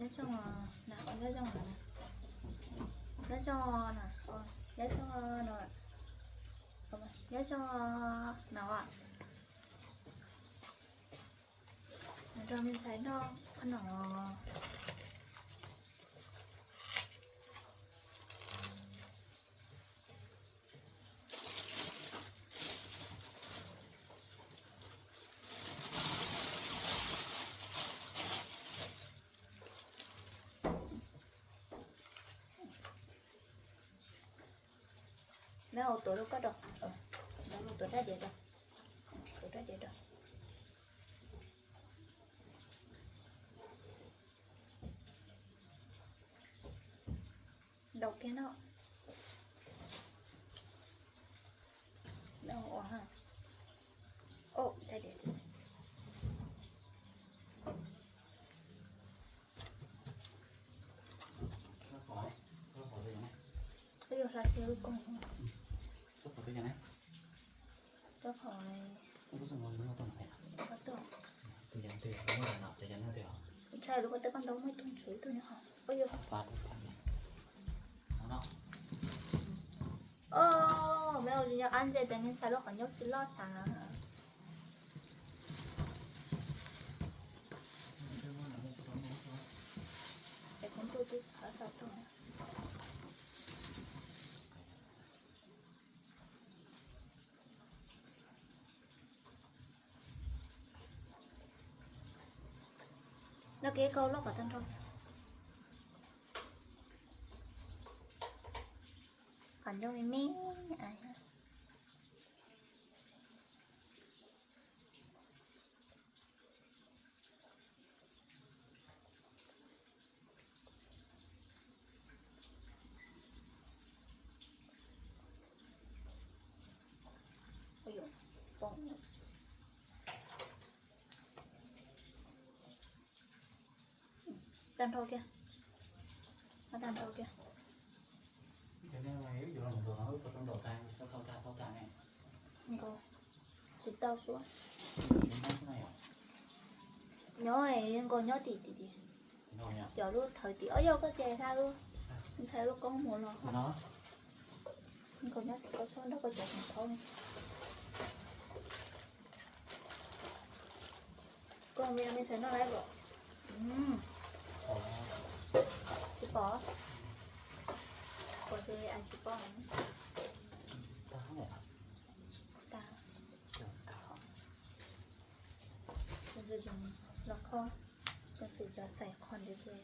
Nyob zoo, nyob zoo, nyob zoo no, nyob zoo no, nyob zoo no. Nrog me ntxhais noj qhov no. Neb ua tuav rau koj rau, neb ua tuav rab diav rau, tuav rab diav rau. Ntaus kiag no. Ntaus ua ha. Ua rab diav. Koj yuav hla kiag lub koog. Koj pom ntshai lub ko teb koj ntau muaj ib tug ntshai ib tug nyob hauv. Os, me ua zoo nyob qab ntse tes me ntxhais lub qhov ncauj tsis loj sav. Es kuv ntuj twb txhawv tau tuaj. Noj kiag koj lub qhov tag nrho. Qhov ncauj me me. Tag nrho kiag. Tag nrho kiag. Nkaus, tsis tau suab. Nyob nkaus nyob tim tim tim. Cov lub thawv tim ob yog koj ces hla lub ntxhais lub koob mus los. Nkaus nyob tim koj suab nrog koj cov tseem thaub. Koj me me ntxhais noj lawm los? Tsis pom. Pom ces tsis pom. Tag. Los kho, tus xwm cov xaim qhov ntawd ces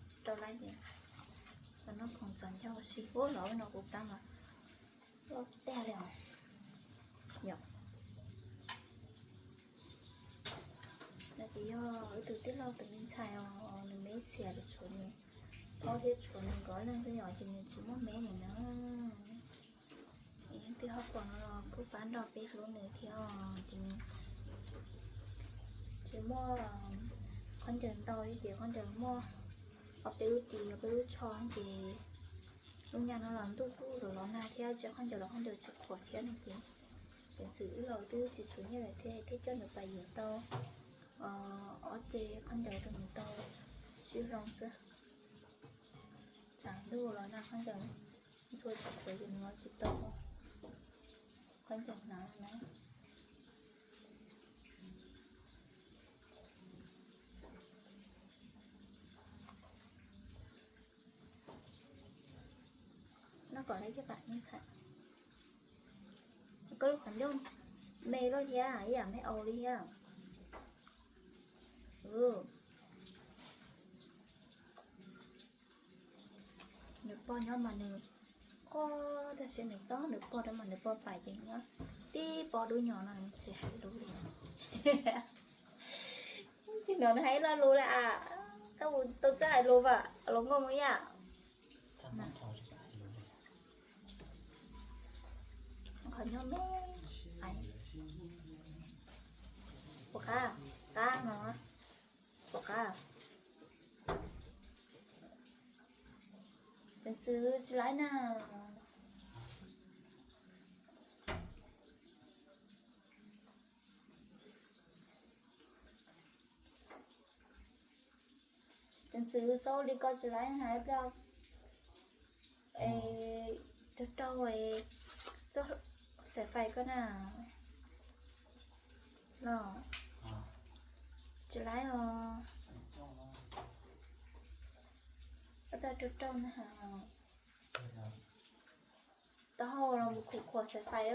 tsis tau laib ces los noj khoom txom nyem ua si. Ub, los no kuv tab mas loj tiag li os. Yom, no ces yog ib tug tij laug tus me ntxhais os, nws me ib txhia los tshuav nws, thaub thiab tshuav nws nkawd leej xwb yom, ces nws tsis muaj me li na. Leej twg ho pom no los kuj pab nrog peb hlub nws thiab os. Ces tsis muaj khaub ncaws ntau li ces khaub ncaws muaj ob peb lub ris, ob peb lub tsho ces lub nyuag no los ntuj kuj los los nag thiab, tsis khaub ncaws los khaub ncaws tsis qhuav thiab no ces, ces xwm wb los twb tsis tshuav nyiaj lawm thiab, thiaj coj nws pais yuav tau ob ce khaub ncaws rau nws tau sib hloov xwb. Tsam ntuj los nag khaub ncaws ntxhua tsis qhuav ces nws tsis tau khaub ncaws hnav na. Noj kom lawv coj pam me ntxhais. Koj lub qhov ncauj me loj thiab ib yam me aus li thiab. Nws pog nyob mas nws, o, tab sis nws txob nws pog rau mas nws pog pais ces nyob tib pob dub nyuag no tsis hais lus li. Tsis hnov nws hais ib lo lus li as. Koj mus tau txawj hais lus vas los nkauj mus ib yam. Qhov nyob me, puas qab? Qab no. Puas qab? Peev xwm tsis laib na. Tus ntxwv xaub li koj tsis laib hais pliag. Raug raug txoj xaim fais koj na los tsis laib os. Koj tau raug raug na. Taub hau los mus khuam khuam xaim fais.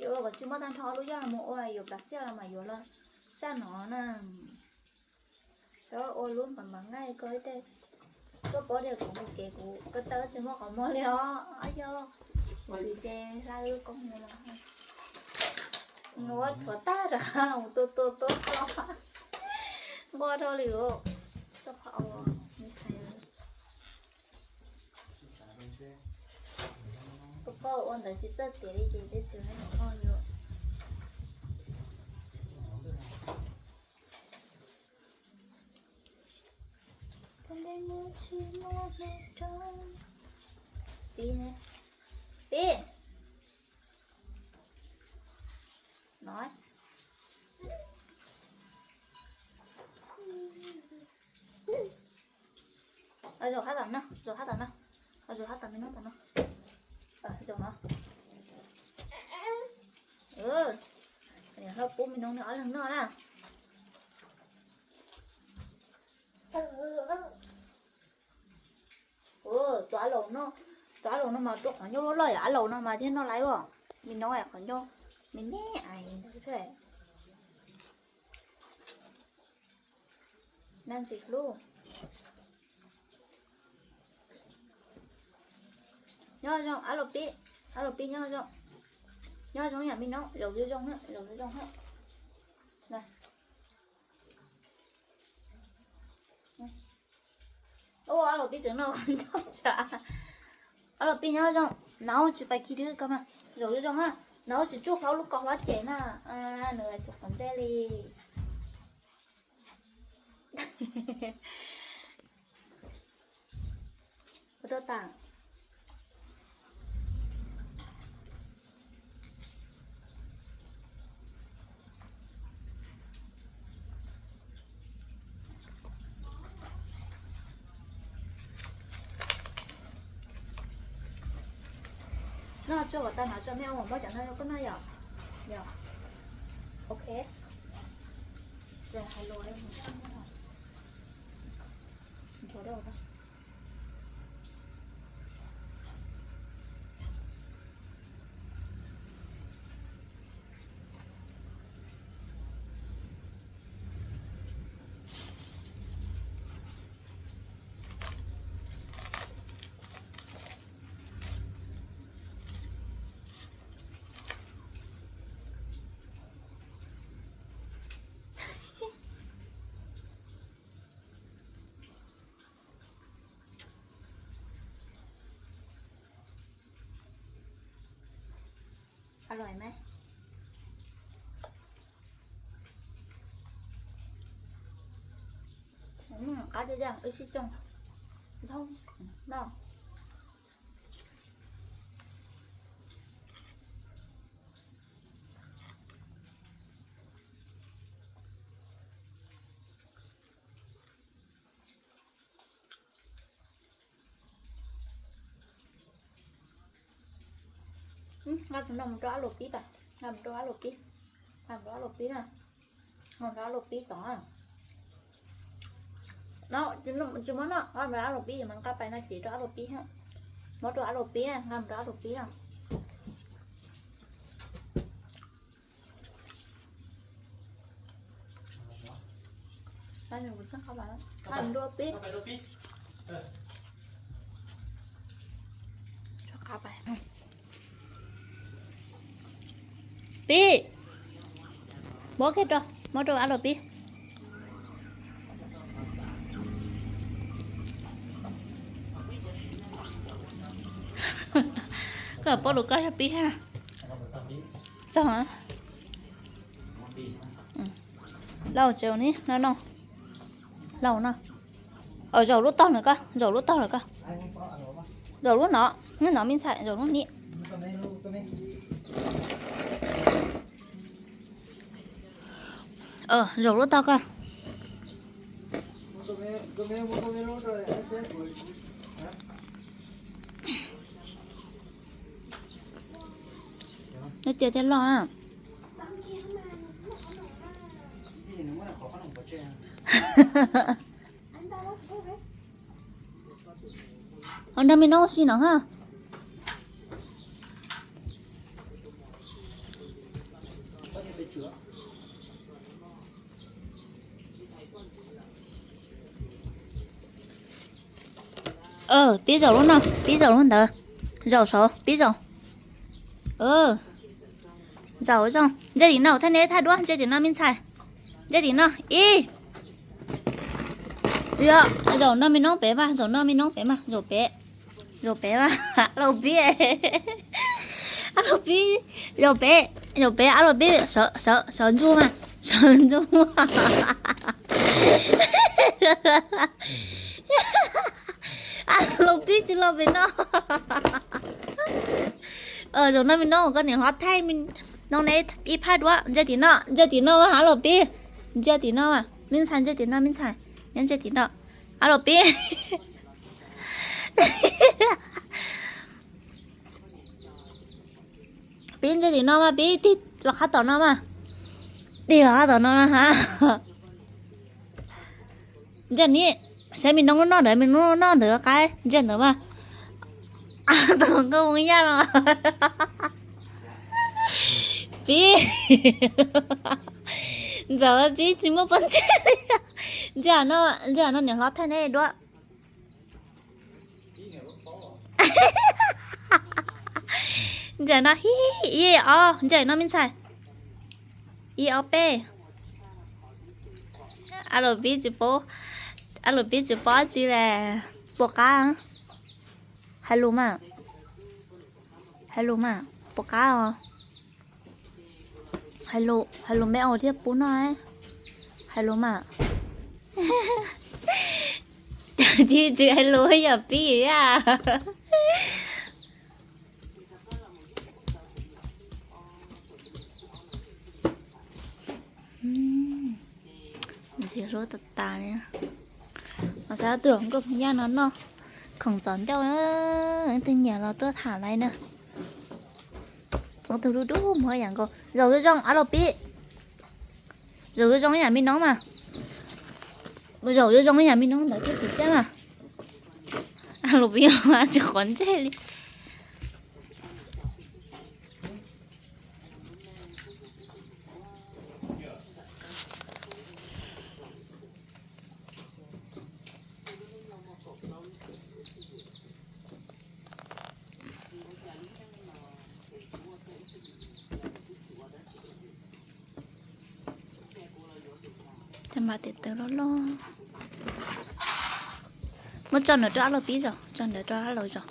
Yuav ua kom tsis muaj tag nrho lub yoj los mus ua yuav plas xiaj los mas yuav los xaj no na. Koj ua lub npam npam nqaij koj ib teg. Koj paub tias kuv mus kev kuv ko taw tsis muaj qhov muag li os. Ob yog kuv txiv ces hla lub koob mus los. Nuav thuav tag rov qab mus tua tua tua tua. Nquag dhau li lawm. Koj pom ua ntawd tsis txawj tiav li ces tej tsis laib noj li. Pib, pib. No. Zaum hab tom no, zaum hab tom no, zaum hab tom me noob tom no. Zaum no. Niam hlob pub me noob nws ob leeg noj na. Tus ab laus no, tus ab laus no mas rua qhov ncauj loj loj, ab laus no mas thiaj noj laiv os. Me noob qhov ncauj me me ntawd xwb. Nab ntxim hlub. Nyob zoo ab laus pib, ab laus pib nyob zoo. Nyob zoo yam me noob, zaum zoo zoo, zaum zoo zoo. Ab laus pib tseem noj nroj sav. Ab laus pib nyob zoo, nov tsis pais khi dwb ko mas, zaum zoo zoo na, nov tsis tsuj hlob lub ko hlob ces na, nws tsis qhov ntsej li. Ua tuaj tas. Noj tso kom tag no tso, mej ua mov cov no rau koj noj yom. Yom. Ok. Qab dej dej wb sib coj noj. Nqa tus no mus rau ab laus pib pas, nqa mus rau ab laus pib, nqa mus rau ab laus pib na, nqa mus rau ab laus pib tod. No, tsis muab noj, nqa mus rau ab laus pib, yus mas nqa pais no ces rau ab laus pib hab. Muab rau ab laus pib, nqa mus rau ab laus pib no. Pib, muab kiag rau, muab rau ab laus pib. Koj paub lus koj yog pib ha. Txog. Lauj, tsev ni no no. Lauj no. Zaum lub tog lawm koj, zaum lub tog lawm koj. Zaum lub no, nyob no me ntxhais, zaum lub ni. Zaum lub tog koj. Neb tias thiaj loj na. Ho nrog me noob ua si no ha. Pib zaum lub no, pib zaum lub ntawd. Zaum saud, pib zaum. Zaum zoo, ntsia tim no, thaj neb thaj duab, ntsia tim no me ntxhais. Ntsia tim no, ib. Tsis yog, zaum no me noob pem mas, zaum no me noob pem mas, zaum pem. Zaum pem mas, a los pib. A los pib, zaum pem, zaum pem, a los pib, sawv, sawv, sawv ntsuag mas, sawv ntsuag. A los pib tsis los pem no. Zaum no me noob koj niam hlob thaij no ne ib phaj duab, ntsia tim no, ntsia tim no mas a los pib. Ntsia tim no mas, me ntxhais ntsia tim no, me ntxhais, nyob ntsia tim no. A los pib. Pib ntsia tim no mas, pib tig los qab tom no mas. Tig los qab tom no na ha. Ntsia ni, saib me noob lub noj ntawd, me noob lub noj ntawd qaib, ntsia ntawd mas. Tus nkauj Hmoob Yaj no. Pib. Ntxawm pib tsis muaj pob ntseg li. Ntsia no, ntsia no niam hlob thaij neb duab. Ntsia no, ib ob, ntsia no me ntxhais. Ib ob peb. A los pib tsis paub, a los pib tsis paub dab tsi li. Puas qab? Hais lus mas. Hais lus mas, puas qab os? Hais lus, hais lus me aus thiaj pub noj. Hais lus mas. Tsis, tsis hais lus yog pib a. Ntxim hlub tas tas li. Los saib ob tug nkauj Hmoob Yaj no noj khoom txom ncauj, leej twg nyiam los tuaj tham laiv na. Ob tug dub dub muag yam nkaus. Zaum zoo zoo, a los pib. Zaum zoo zoo yam me noob mas. Zaum zoo zoo yam me noob ntawd thiaj tsis txiab mas. A los pib mas tsis qhov ntsej li. Cov npam tes taw loj loj. Muab tso ntawm rau ab laug pib zog, tso ntawm rau ab laug zog.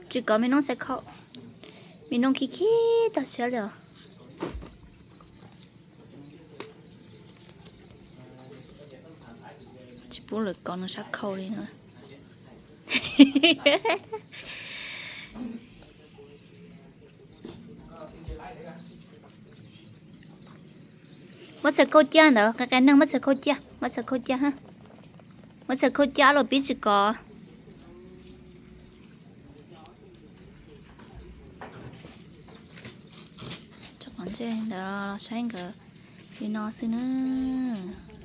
Tsis kov me noob xav khau, me noob khib khib tag siab li os. Tsis pub lawv kov nws sab khau li no. Muab txhais khau cia ntawd, qe qe neeg muab txhais khau cia, muab txhais khau cia, muab txhais khau cia los pib tsis kov. Tso qhov ntsej ntawd los saib nkawd li no xwb nawb.